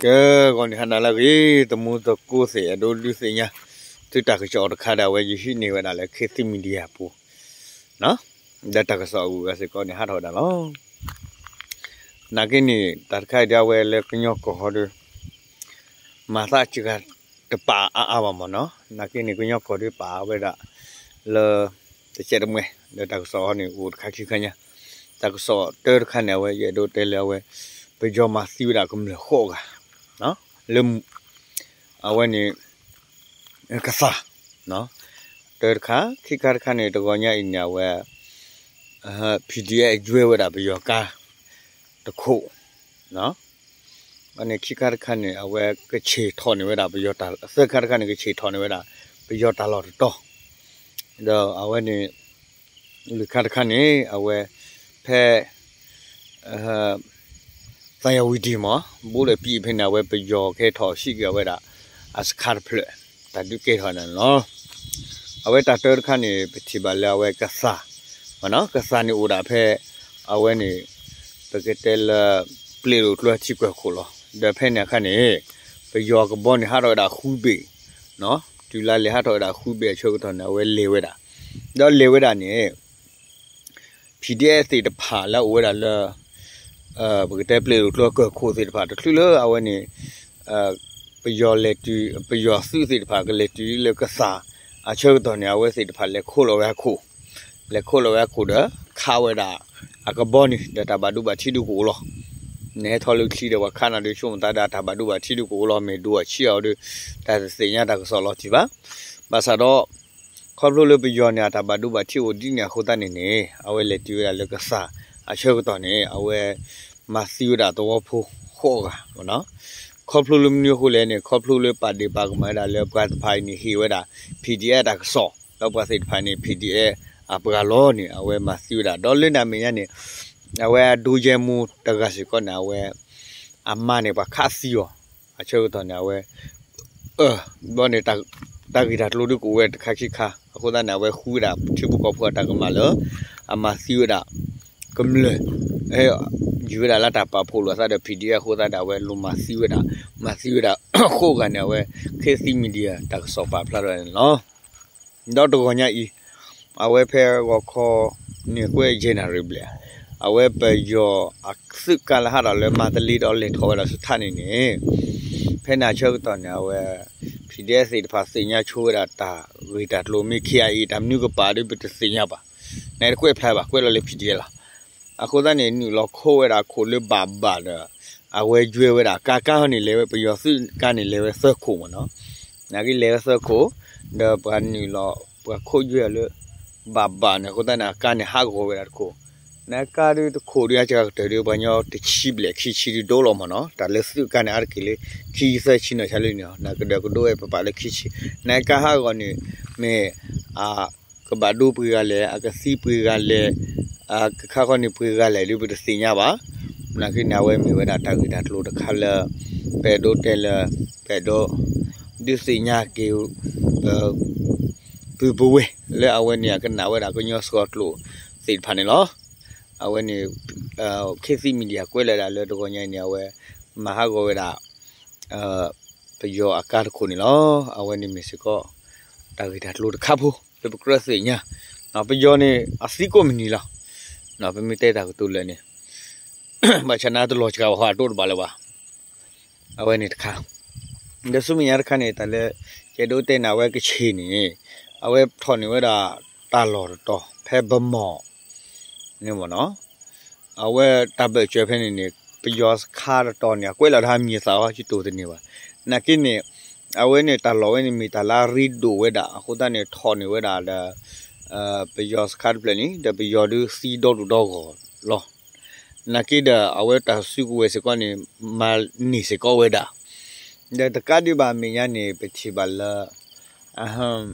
ကဲဂီၤန့ၣ်ဟါနၤလၢအဂ့ၤ သမူသကိးသ့ၣ် အဲၣ်ဒိးဒုးသ့ၣ်ညါ သုတၢ်ကစီၣ်တခါဒီး အဝဲယဟံးန့ၢ်ဝဲဒၣ်လၢ ခေတ်သစ် Media အပူၤ ဒီးတၢ်ကစီၣ်အဂုၤအဂၤစ့ၢ်ကီးန့ၣ် ဟးထီၣ်ဝဲဒၣ်လီၤ. နာ်က့န့ၣ် တၢ်တခါအံၤဒ်အဝဲလၢကညီကီၢ်ဟီဒီး မၤသးစှၤတပာ်အါအါဘၣ်မ့ၢ်နီၤ. နာ်က့န့ၣ်ကညီကီၢ်ဒီးပာ်ဝဲဒၣ်လၢ တစဲးတမှဲ ဒီးတၢ်ကစီၣ်ဟီန့ၣ် အိၣ်တခါခံခါညါ, တၢ်ကစီၣ်တၢတခါန့ၣ် အဝဲယအဲၣ်ဒိးတဲလၢအဝဲ ပယီၤမၤသံဝဲဒၣ်ကမျၢၢ်ဃိးဂၤ လၢ အဝဲန့ၣ် ကသး တၢတခါ, ခံခါတခါန့ၣ် တဂီၤညါအံၤန့ၣ် အဝဲ PDF ယွဲဝဲဒၣ်ပယီၤကါတခိၣ်, န့ၣ်ခံခါတခါန့ၣ် အဝဲကဆ့ၣ်ထီၣ်န့ၢ်ဝဲဒၣ်ပယီၤတၢ်, သၢခါတခါန့ၣ် ကဆ့ၣ်ထီၣ်န့ၢ်ဝဲဒၣ် ပယီၤတၢ်လီၢ်တတီၤ, ဒီးအဝဲန့ၣ် လွံၢ်ခါတခါန့ၣ် အဝဲ ဖဲ သံယာဝတီမ့ၢ် ဘိလၢပံဖဲန့ၣ် အဝဲပယီၤကဟဲထီၣ်ဟံးက့ၤဝဲဒၣ် အစခါတဖျၢၣ် တၢ်ဒုးကဲထီၣ်န့ၣ်လီၤ. အဝဲတၢ်တၢတခါန့ၣ် ပထံၣ်ဘၣ်လၢအဝဲကသး, ကသးန့ၣ်အိၣ်ဒၣ်ဖဲ အဝဲန့ၣ် ပကတဲလၢ ပျဲၢ်ဒိၣ်ကျိထံကၢၢ်ခိၣ်လီၤ. ဒီးဖဲန့ၣ်အခါန့ၣ် ပယီၤကဘီန့ၣ်ဟးထီၣ်ဝဲဒၣ်ဃုဘ့ၣ်, တုၤလၢလဲၤဟးထီၣ်ဝဲဒၣ်ဃုဘ့ၣ်အဆၢကတီၢ်န့ၣ် အဝဲလဲၤဝဲဒၣ်, ဒီးလဲၤဝဲဒၣ်န့ၣ် PDF သ့ၣ်တဖၣ်လၢအအိၣ်ဝဲဒၣ်လၢ ပကတဲပျဲၢ်ဒိၣ်ကျိကၢၢ်ခိၣ်သ့ၣ်တဖၣ် တချုးလၢအဝဲန့ၣ် ပယီၤလဲၤတုၤ ပယီၤသုးသ့ၣ်တဖၣ်ကလဲၤတုၤလၢကသးအဆၢကတီၢ်န့ၣ် အဝဲသ့ၣ်တဖၣ်လဲၤခိးလီၤဝဲအခိၣ်, လဲၤခိးလီၤဝဲအခိၣ်ဒီး ခးဝဲဒၣ်အကဘီန့ၣ် ဒီးတၢ်ဘၣ်ဒိဘၣ်ထံးဒုးကအိၣ်လီၤ. နဟဲထီၣ်လၢချံဒီးပှၤခးနၤဒီး ဆိကမိၣ်သးဒၣ်တၢ်ဘၣ်ဒိဘၣ်ထံးဒုးကအိၣ်လီၤ မ့ၢ်ဒိအဆံးအီၤဒီး တၢ်တသ့ၣ်ညါတၢ်ကစီၣ်လီၤတံၢ်ဘၣ်. ဘၣ်ဆၣ်ဒီး ခီဖျိလၢပယီၤန့ၣ် အတၢ်ဘၣ်ဒိဘၣ်ထံးအိၣ်ဒ်န့ၣ်အဃိသတးန့ၣ်န့ၣ် အဝဲလဲၤတုၤဝဲဒၣ်လၢကသးအဆၢကတီၢ်န့ၣ် အဝဲ မၤသံဝဲဒၣ်သဝီဖိဃိးဂၤ, ခီဖျိလၢမနုၤအဃိလဲၣ်န့ၣ် ခီဖျိလၢပာ်ဒ့ၣ်ပာ်ကမၣ်ဝဲဒၣ်လၢပှၤတဖၣ်အံၤန့ၣ်ဟ့ၣ်ဝဲဒၣ် PDF တၢ်ကစီၣ် ဒီးပှၤသ့ၣ်တဖၣ်န့ၣ် PDF အပှၤလီၤန့ၣ် အဝဲမၤသံဝဲဒၣ် ဒီးလၢန့ၣ်အမဲာ်ညါန့ၣ် အဝဲအဒိယဲမူတဂၤစ့ၢ်ကီးန့ၣ် အဝဲ အမါန့ၣ်ပှၤခးသံအီၤ အဆၢကတီၢ်န့ၣ် အဝဲ ဘီန့ၣ် တၢ်ဂ့ၢ်တၢ်ကျိၤဒုးကအိၣ်ဝဲတခါခံခါ အဃိသတးန့ၣ် အဝဲဃုဝဲဒၣ်ထံဖိကီၢ်ဖိအတၢ်ကမၣ်လၢ အမၤသံဝဲဒၣ် ကမျၢၢ် ယူၤဝဲဒၣ်လၢတၢ်ပာ်ဖှိၣ်လိာ်အသးဒီး PDF အဃိသတးဒီး အဝဲလူၤမၤသံဝဲဒၣ် မၤသံဝဲဒၣ် ဃိးဂၤန့ၣ် အဝဲ ခေတ်သစ် Media တၢ်ကစီၣ်ပာ်ဖျါထီၣ်န့ၣ်လီၤ. ဒီးတဂီၤညါအံၤ အဝဲဖဲဂီၤခီ နံၣ်ခွဲယဲၢ်နၣ်ရံၣ်ဘျဲၣ် အဝဲပယီၤအသုးကါလၢဟးထီၣ်လၢမါတလ့ဒီးလဲၤထီၣ်ဝဲဒၣ်ဆူထးန့ၣ်န့ၣ် ဖဲန့ၣ်အဆၢကတီၢ်န့ၣ် အဝဲ PDF သ့ၣ်တဖၣ်သ့ၣ်ညါဆိဝဲဒၣ်တၢ်ဂ့ၢ်တၢ်ကျိၤမ့ၢ် KIA တၢ်မနုၤကပၤဒီးပတသ့ၣ်ညါဘၣ်. နတကွဲးဖျါဘၣ် ကွဲးလီၤလၢ PDF လီၤ. အဃိသတးန့ၣ် နုာ်လီၤခိးဝဲဒၣ်ခိၣ်လၢဘၣ်ဘၣ်ဒီး အဝဲယွဲဝဲဒၣ်ကါ ကါဟီန့ၣ်လဲၤဝဲ ပယီၤသုးကါန့ၣ်လဲၤဝဲသၢခိၣ်မ့ၢ်နီၤ. နာ်က့လဲၤဝဲသၢခိၣ် ဒီးပှၤနုာ်လီၤ ပှၤခိးယွဲလၢ ဘၣ်ဘၣ်န့ၣ် အဃိသတးန့ၣ် အကါန့ၣ်ဟးဂီၤဝဲဒၣ်တခိၣ်. နကါဒုးတခိၣ်ဒုး အစှၤကတၢၢ်ဒုး ပှၤညီတဆံဘျဲၣ်ခံဆံဒုးဒိလီၤမ့ၢ်နီၤ. တၢ်လၢသုးကါန့ၣ် အါတက့ၢ်လၢ ခံသၢဆံနီၤ ဆါလၢန့ၣ် နကဒၢးကဒိဝဲပပာ်လၢခံဆံ. နကါဟးဂီၤန့ၣ် မ့ၢ် အကဘၣ်ဒိပှဲၤဂၤလဲၣ် အကသံပှဲၤဂၤလဲၣ် အကခါဃီန့ၣ်ပှဲၤဂၤလဲၣ်ဒုး ပတသ့ၣ်ညါဘၣ်. နာ်က့န့ၣ် အဝဲမ့ၢ်ဝဲဒၣ်တၢ်ဂ့ၢ်တၢ်ကျိၤတခါလၢ ပအဲၣ်ဒိးတဲလၢ ပအဲၣ်ဒိး ဒုးသ့ၣ်ညါက့ၤ ပုၢ်ပဝဲၢ်လၢအဝဲန့ၣ် အကနၣ်ဝဲဒၣ်ကညီစှီၤကျိာ်သ့ၣ်တဖၣ်န့ၣ်လီၤ. အဝဲန့ၣ် ခေတ်သစ် Media ကွဲးလီၤဒၣ်လၢတဂီၤညါအံၤန့ၣ် အဝဲ မၤဟးဂီၤဝဲဒၣ် ပယီၤအကါတခိၣ်န့ၣ်လီၤ. အဝဲန့ၣ်မ့ၢ်စ့ၢ်ကီး တၢ်ဂ့ၢ်တၢ်ကျိၤတခါဖိ လၢပကြၢးသ့ၣ်ညါ, ပယီၤန့ၣ် အသံကိးမုၢ်နံၤလီၤ. ပမ့ၢ်တဲတၢ်ကတိၤလၢာ်န့ၣ် ဘၣ်ဆၣ်န့ၣ်တလီၤစှၤဘၣ်ဃီအဒိတဘၣ်လၢၤဘၣ်. အဝဲန့ၣ်တခါ ဒီးဆူမဲာ်ညါတခါန့ၣ် တၢ်လၢ ယအဲၣ်ဒိးတဲန့ၣ် အဝဲကဆ့ၣ်န့ၣ် အဝဲထီၣ်န့ၢ်ဝဲဒၣ်တၢ်လီၢ်တတီၤ ဖဲဗန်းမော် န့ၣ်မ့ၢ်နီၤ. အဝဲတၢ်ဘၢၣ်စၢၤဖဲန့ၣ်န့ၣ် ပယီၤစခါတတီၤန့ၣ် အကွဲးလီၤတၢ်မံၤအသးအီၤ ယတိၢ်တန့ၢ်ဘၣ်. နာ်က့န့ၣ် အဝဲန့ၣ်တၢ်လီၢ်ဝဲန့ၣ်မ့ၢ်တၢ်လၢအရ့ဒိၣ်ဝဲဒၣ် အဃိသတးန့ၣ် ထီၣ်န့ၢ်ဝဲဒၣ်ဒီး ပယီၤစခါတဖျၢၣ်န့ၣ် ဒီးပယီၤဒုးသံဒီဒူၣ်ဒီဂီၢ်လီၤ. နာ်က့ဒီး အဝဲတၢ်စုကဝဲၤစ့ၢ်ကီးန့ၣ် မၤန့ၢ်စ့ၢ်ကီးဝဲဒၣ် ဒီးတကးဒံးဘၣ်အမဲာ်ညါန့ၣ် ပထံၣ်ဘၣ်လၢ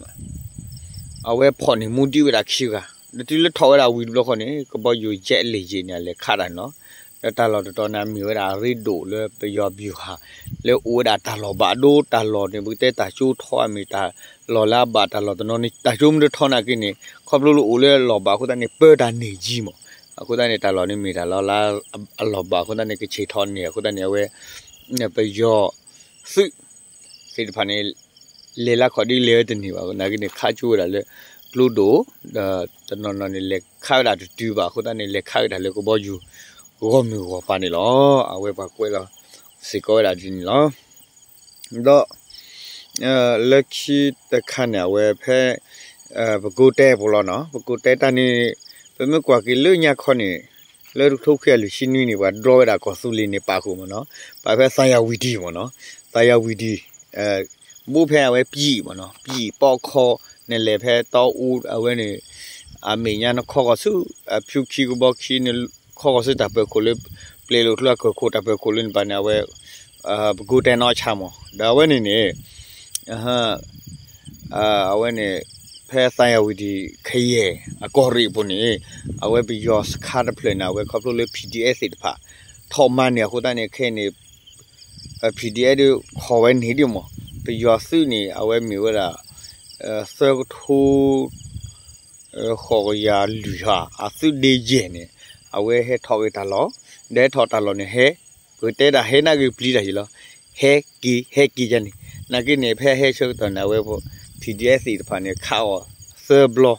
အဝဲဖီၣ်န့ၢ်မူဒံးဝဲဒၣ်ခံဂၤ ဒီးတုၤလၢထီၣ်ဝဲဒၣ်ဝံၤတဘျီဃီန့ၣ် ကဘီယူၤယဲၢ်လ့ၢ်ယ့ၢ်န့ၣ် အလဲၤခးတၢ်န့ၣ်လီၤ. ဒီးတၢ်လီၢ်တတီၤန့ၣ် မ့ၢ်ဝဲဒၣ်အရ့ဒိၣ်လၢပယီၤဘံၣ်ဟး လၢအိၣ်ဝဲဒၣ်တၢ်လီၢ်ဘၣ်ဒိ တၢ်လီၢ်န့ၣ် ပကတဲတၢ်ကၠိထီၣ်အမ့ၢ် တၢ်လီၢ်တနီၤန့ၣ် တၢ်ကၠိမ့ၢ်တထီၣ်နာ်က့န့ၣ် ခီဖျိလၢအိၣ်လၢအလီၢ်ဘၣ်အဃိသတးန့ၣ် ပၢတၢ်န့ၢ်ကံမး အဃိသတးန့ၣ် တၢ်လီၢ်န့ၣ်မ့ၢ်တၢ်လီၢ်လၢအလီၢ်ဘၣ်အဃိသတးန့ၣ် ကဆ့ၣ်ထီၣ်န့ၢ်အဃိသတးန့ၣ် အဝဲ ပယီၤသုးသ့ၣ်တဖၣ်န့ၣ် လဲၤလၢခီၣ်ဒ်လဲၣ်ဝဲတန့ၢ်ဘၣ်, နာ်က့န့ၣ် ခးကၠိဝဲဒၣ်လၢကျိဒိၣ်, ဒီးတနီၤနီၤန့ၣ် လဲၤခးဝဲဒၣ်တတုၤဘၣ်အဃိသတးန့ၣ် လဲၤခးဝဲဒၣ်လၢကဘီယူၤဂီၢ်မုၢ်ဂီၢ်ပၤန့ၣ်လီၤ. အဝဲပှၤကွဲးလီၤစ့ၢ်ကီးဝဲဒၣ်ဒ်န့ၣ်လီၤ. ဒီး လၢခံတခါန့ၣ် အဝဲဖဲ ပကိးတဲပူၤလီၤနီၤ, ပကိးတဲတၢ်န့ၣ် ပမ့ၢ်ကွၢ်က့ၤလၢညါခီန့ၣ် လၢတကထိခွံကယၤလွံၢ်ဆံနွံန့ၣ် ပှၤဒြီဝဲဒၣ်ကီၢ်သူလ့ၤန့ၣ် ပာ်ဃုာ်မ့ၢ်နီၤ, ပာ်ဖဲသးယၤဝံၤဒံၣ်မ့ၢ်နီၤ, သးယၤဝံၤဒံၣ် ဘူးဖဲအဝဲပံာ်မ့ၢ်နီၤ, ပံာ်ပီခီ နလဲၤဖဲတီအူအဝဲန့ၣ် အမဲာ်ညါနခီဂီၤဆူ အဖၠူခံကဘီခံန့ၣ် ခီဂီၤဆူတၢ်ပၢၤခိၣ်လၢ ပျဲၤလိာ်ကျိအကၢၢ်ခိၣ်တၢ်ပၢၤခိၣ်လၢန့ၣ်ပၤန့ၣ် အဝဲ ပကိးတဲနီၢ်ဆါမ့ၢ် ဒီးအဝဲန့ၣ်န့ၣ် အဝဲန့ၣ် ဖဲသးယၤဝံၤဒံၣ်ခယဲၢ်အကီၢ်ရ့ၣ်အပူၤန့ၣ် အဝဲပယီၤစခါတဖျၢၣ်န့ၣ် အဝဲခီဖျိလၢ P D F သ့ၣ်တဖၣ် ထီၣ်မၤန့ၢ်အဃိသတးန့ၣ် ခဲအံၤန့ၣ် P D F ဒုးခိးဝဲန့ၣ်ဒ်မ့ၢ် ပယီၤသုးန့ၣ် အဝဲမ့ၢ်ဝဲဒၣ် သၢကထိ ဃိးကယၤလွံၢ်ဟါ အသုးဒ့ယဲၢ်န့ၣ် အဝဲဟဲထီၣ်က့ၤတၢ်လီၢ်, ဒီးဟဲထီၣ်တၢ်လီၢ်န့ၣ် ဟဲ ပကတဲဒၣ်ဟဲနာ်က့ၤပျံၤတၢ်ယံၤလီၤ, ဟဲက့ၤ ဟဲက့ၤယါန့ၣ် နာ်က့န့ၣ် ဖဲဟဲဆၢကတီၢ်န့ၣ် အဝဲ P D F သ့ၣ်တဖၣ်န့ၣ် ခးအီၤသၢဘျီ,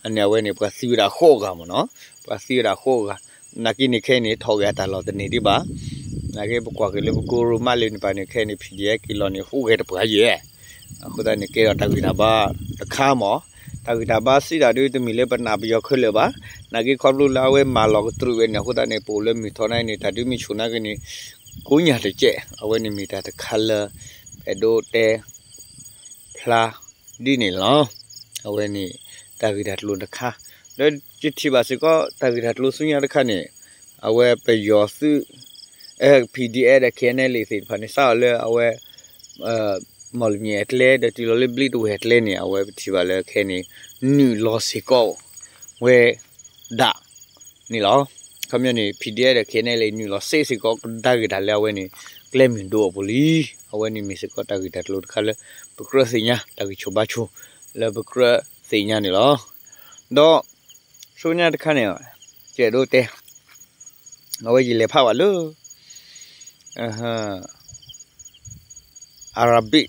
အန့ၣ်အဝဲန့ၣ် ပှၤသံဝဲဒၣ်ဃိးဂၤမ့ၢ်နီၤ, ပှၤသံဝဲဒၣ်ဃိးဂၤ, နာ်က့န့ၣ် ခဲအံၤန့ၣ် ထီၣ်က့ၤအတၢ်လီၢ်တန့ၢ်ဒံးဘၣ် နာ်က့ပကွၢ်က့ၤလၢပကိရိမးလ့ၤန့ၣ်ပၤန့ၣ် ခဲအံၤန့ၣ် P D F က့ၤလီၤန့ၣ် ဟူးဂဲၤတပှၤယဲၢ်, အဃိသတးန့ၣ် ကဲထီၣ်တၢ်ဂံၢ်တၢ်ဘါတခါမ့ၢ်, တၢ်ဂံၢ်တၢ်ဘါစံးဒၣ်ဒုးတမ့ၢ်လၢပနာ်ပယီၤခဲလၢာ်ဘၣ်, နာ်က့ခီဖျိလၢအဝဲမၤလီၤကတြူာ်ဝဲန့ၣ် အဃိသတးန့ၣ် ပအိၣ်လၢမုၢ်ထီၣ်နာ်က့န့ၣ် တၢ်ဒုးမ့ၢ်ဆူၣ်နာ်က့န့ၣ် ကိညၢ်တကဲး, အဝဲန့ၣ်မ့ၢ်တၢ်တခါလၢ အဲၣ်ဒိးတဲ ဖျါဒ်န့ၣ်လီၤ. အဝဲန့ၣ် တၢ်ဂ့ၢ်တၢ်ကျိၤတခါ, ဒီးယထံၣ်ဘၣ်စ့ၢ်ကီး တၢ်ဂ့ၢ်တၢ်ကျိၤဆူညါတခါန့ၣ် အဝဲပယီၤသုး P D F ဒီး K N L A သ့ၣ်တဖၣ်န့ၣ် စးအီၤလၢအဝဲ မီၢ်လမံၤအကျဲ ဒီးတုၤလီၤလၢဘျံးတဝဲၢ်အကျဲန့ၣ် အဝဲပထံၣ်ဘၣ်လၢခဲအံၤန့ၣ် နုာ်လီၤစ့ၢ်ကီးဝဲဒၣ်န့ၣ်လီၤ. ခီပညီန့ၣ် P D F ဒီး K N L A နုာ်လီၤစ့ၢ်စ့ၢ်ကီးကဒါက့ၤတၢ်လၢအဝဲန့ၣ် ကျဲမုၢ်ဒိၣ်အပူၤလံ. အဝဲန့ၣ်မ့ၢ်စ့ၢ်ကီးတၢ်ဂ့ၢ်တၢ်ကျိၤတခါလၢ ပကြၢးသ့ၣ်ညါ တၢ်ဂံၢ်ဆူၣ်ဘါဆူၣ် လၢပကြၢးသ့ၣ်ညါန့ၣ်လီၤ. ဒီး ဆူညါတခါန့ၣ် ယအဲၣ်ဒိးတဲ အဝဲယလဲၤဖးဘၣ်လၢ အၤရဘံၣ်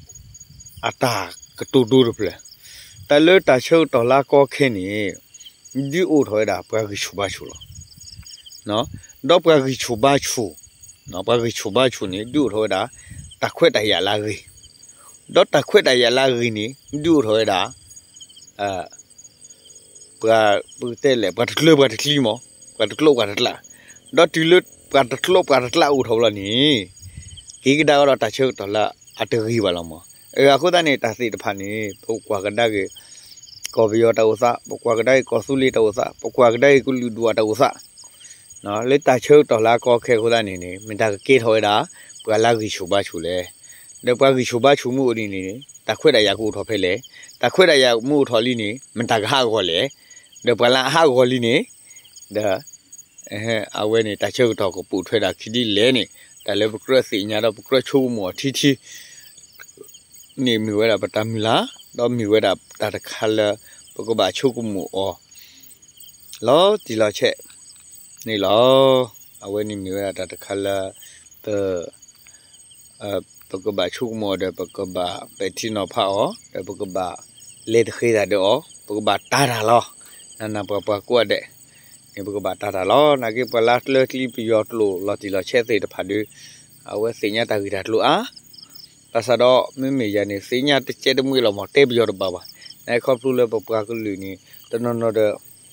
အတၢ်ကတိၤဒိတဖျၢၣ်, တၢ်လၢတၢ်ဆၢကတီၢ်လၢအကီခဲန့ၣ် ဒုးအိၣ်ထီၣ်ဝဲဒၣ်ပှၤဂံၢ်ဆူၣ်ဘါဆူၣ်လီၤ. ဒီးပှၤဂံၢ်ဆူၣ်ဘါဆူၣ်, ပှၤဂံၢ်ဆူၣ်ဘါဆူၣ်န့ၣ် ဒုးအိၣ်ထီၣ်ဝဲဒၣ် တၢ်ခွဲးတၢ်ယာ်လၢအဂ့ၤ, ဒီးတၢ်ခွဲးတၢ်ယာ်လၢအဂ့ၤန့ၣ် ဒုးအိၣ်ထီၣ်ဝဲဒၣ် ပှၤ ပကတဲလဲၣ် ပှၤတကျၢၤပှၤတကျံမး, ပှၤတကျိးပှၤတကျး, ဒီးတုၤလၢပှၤတကျိးပှၤတကျးအိၣ်ထီၣ်လီၤန့ၣ် က့ၤကဒါကဒီးတၢ်ဆၢကတီၢ်လၢအတဂ့ၤဘၣ်လီၤမး. အဃိသတးန့ၣ် တၢ်သ့ၣ်တဖၣ်န့ၣ် ပကွၢ်ကဒါက့ၤ ကီၢ်ပယီၤတၢ်အိၣ်သး, ပကွၢ်ကဒါက့ၤကီၢ်သူလ့ၤတၢ်အိၣ်သး, ပကွၢ်ကဒါက့ၤကလုာ်ဒူၣ်အတၢ်အိၣ်သး လၢတၢ်ဆၢကတီၢ်လၢအကီခဲအဃိသတးန့ၣ်န့ၣ် မ့ၢ်တၢ်ကကဲထီၣ်ဝဲဒၣ် ပှၤလၢဂံၢ်ဆူၣ်ဘါဆူၣ်လဲၣ်. ဒီးပှၤဂံၢ်ဆူၣ်ဘါဆူၣ်မ့ၢ်အိၣ်ဒ်န့ၣ်န့ၣ် တၢ်ခွဲးတၢ်ယာ်ကအိၣ်ထီၣ်ဖဲလဲၣ်. တၢ်ခွဲးတၢ်ယာ်မ့ၢ်အိၣ်ထီၣ်လံန့ၣ် မ့ၢ်တၢ်ကဟးဂီၤလဲၣ်. ဒီးပှၤလၢအဟးဂီၤလံန့ၣ် ဒီး အဝဲန့ၣ် တၢ်ဆၢကတီၢ်ကပိာ်ထွဲဒၣ်ခံဒ်လဲၣ်န့ၣ် တၢ်လၢပကြၢးသ့ၣ်ညါဒီးပကြၢးဆိကမိၣ်အီၤထံထံ န့ၣ်မ့ၢ်ဝဲဒၣ်ပတၢ်မုၢ်လၢ်, ဒီးမ့ၢ်ဝဲဒၣ်တၢ်တခါလၢ ပကဘၣ်ဆိကမိၣ်အီၤ လီၤတံၢ်လီၤဆဲးန့ၣ်လီၤ. အဝဲန့ၣ်မ့ၢ်ဝဲဒၣ်တၢ်တခါလၢ ပ ပကဘၣ်ဆိကမိၣ်အီၤဒီး ပကဘၣ်ပဲာ်ထံနီၤဖးအီၤ ဒီးပကဘၣ်လဲၤတဃ့တၢ်ဒီးအီၤ ပကဘၣ်တၤတၢ်လီၤ. နနၢ်ပှၤပှၤကိးဂၤဒဲးန့ၣ် ပကဘၣ်တၤတၢ်လီၤ. နာ်က့ပှၤလၢကျၢၤကျံပယီၤကျိာ်လီၤတံၢ်လီၤဆဲးသ့ၣ်တဖၣ်ဒီး အဝဲသ့ၣ်ညါတၢ်ဂ့ၢ်တၢ်ကျိၤအါ ဘၣ်ဆၣ်ဒီး မ့မ့ၢ်ယၤန့ၣ် သ့ၣ်ညါတကဲတမှဲလီၤမး တဲပယီၤတဘၣ်ဘၣ်. နာ်က့ခီဖျိလၢပပှၤကလုာ်န့ၣ် တနီၤနီၤ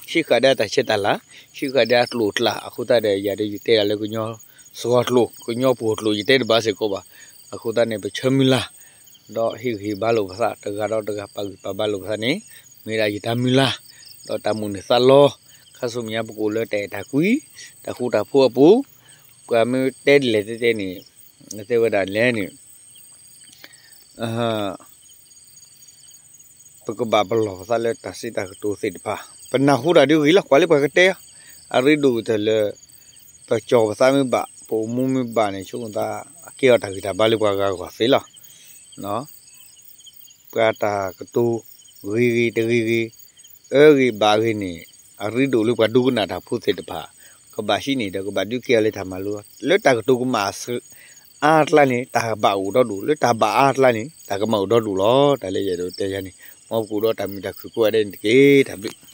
ဒီး ဟံးဃာ်ဒီးတၢ်ဆဲးတၢ်လၤ, ဟံးဃာ်ဒီးအကျိာ်အကျဲအဃိသတးဒီး ယၤဒီးယတဲဒၣ်လၢကညီစှီၤကျိာ် ကညီပှိၤကျိာ် ယတဲတဘၣ်စ့ၢ်ကီးဘၣ်. အဃိသတးန့ၣ် ပဆၢမုၢ်လၢ် ဒီးဟ့ၣ်ဂံၢ်ဟ့ၣ်ဘါလိာ်ပသး တဂၤဒီးတဂၤ ပာ်ဂံၢ်ပာ်ဘါလိာ်ပသးန့ၣ် မ့ၢ်ဒၣ်ယတၢ်မုၢ်လၢ် ဒီးတၢ်မိၣ်န့ၢ်သးလီ. ခါဆူမဲာ်ညါပကအိၣ်လၢတၢ်အဲၣ်တၢ်ကွံ တၢ်ဃူတၢ်ဖိးအပူၤ ပှၤမ့ၢ်တဲဒ်လဲၣ်တဲတဲန့ၣ် တဲဝဲဒၣ်လဲၣ်န့ၣ် ပကဘၣ်ပလီၢ်ပသးလၢတၢ်စံးတၢ်ကတိၤသ့ၣ်တဖၣ် ပနၢ်ဟူတၢ်ဒုးဂ့ၤလီၤ ကွၢ်လၢပှၤကတဲ အရ့ဒိၣ်ကတၢၢ်လၢ ပကၠီၣ်ပသးမ့ၢ်ဘၣ် ပအိၣ်မူမ့ၢ်ဘၣ်န့ၣ် ဆိကမိၣ်သး ကဲအီၤတၢ်ဂံၢ်တၢ်ဘါလၢပှၤဂၤဂီၢ်သ့လီၤ. ပှၤတၢ်ကတိၤဂ့ၤဂ့ၤတဂ့ၤဂ့ၤ အၢဂ့ၤဘၣ်ဂ့ၤန့ၣ် အရ့ဒိၣ်လၢပှၤဒိကနၣ်တၢ်ဖိသ့ၣ်တဖၣ် ကဘၣ်ဟံးန့ၢ်ဒီးကဘၣ်ဒုးကဲအီၤလၢတၢ်မၤလိ လၢတၢ်ကတိၤကမၣ်အဆၢ အါကျါန့ၣ် တၢ်ဘၣ်အိၣ်ဒီဒူၣ်, လၢတၢ်ဘၣ်အါကျါန့ၣ် တၢ်ကမၣ်အိၣ်ဒီဒူၣ်လီၤ. တၢ်လၢယအဲၣ်ဒိးတဲယၤန့ၣ် မ်ပကအိၣ်ဒီးတၢ်မုာ်တၢ်ခုၣ်ကိးဂၤဒဲးန့ၣ်တက့ၢ်. တၢ်ဘျုး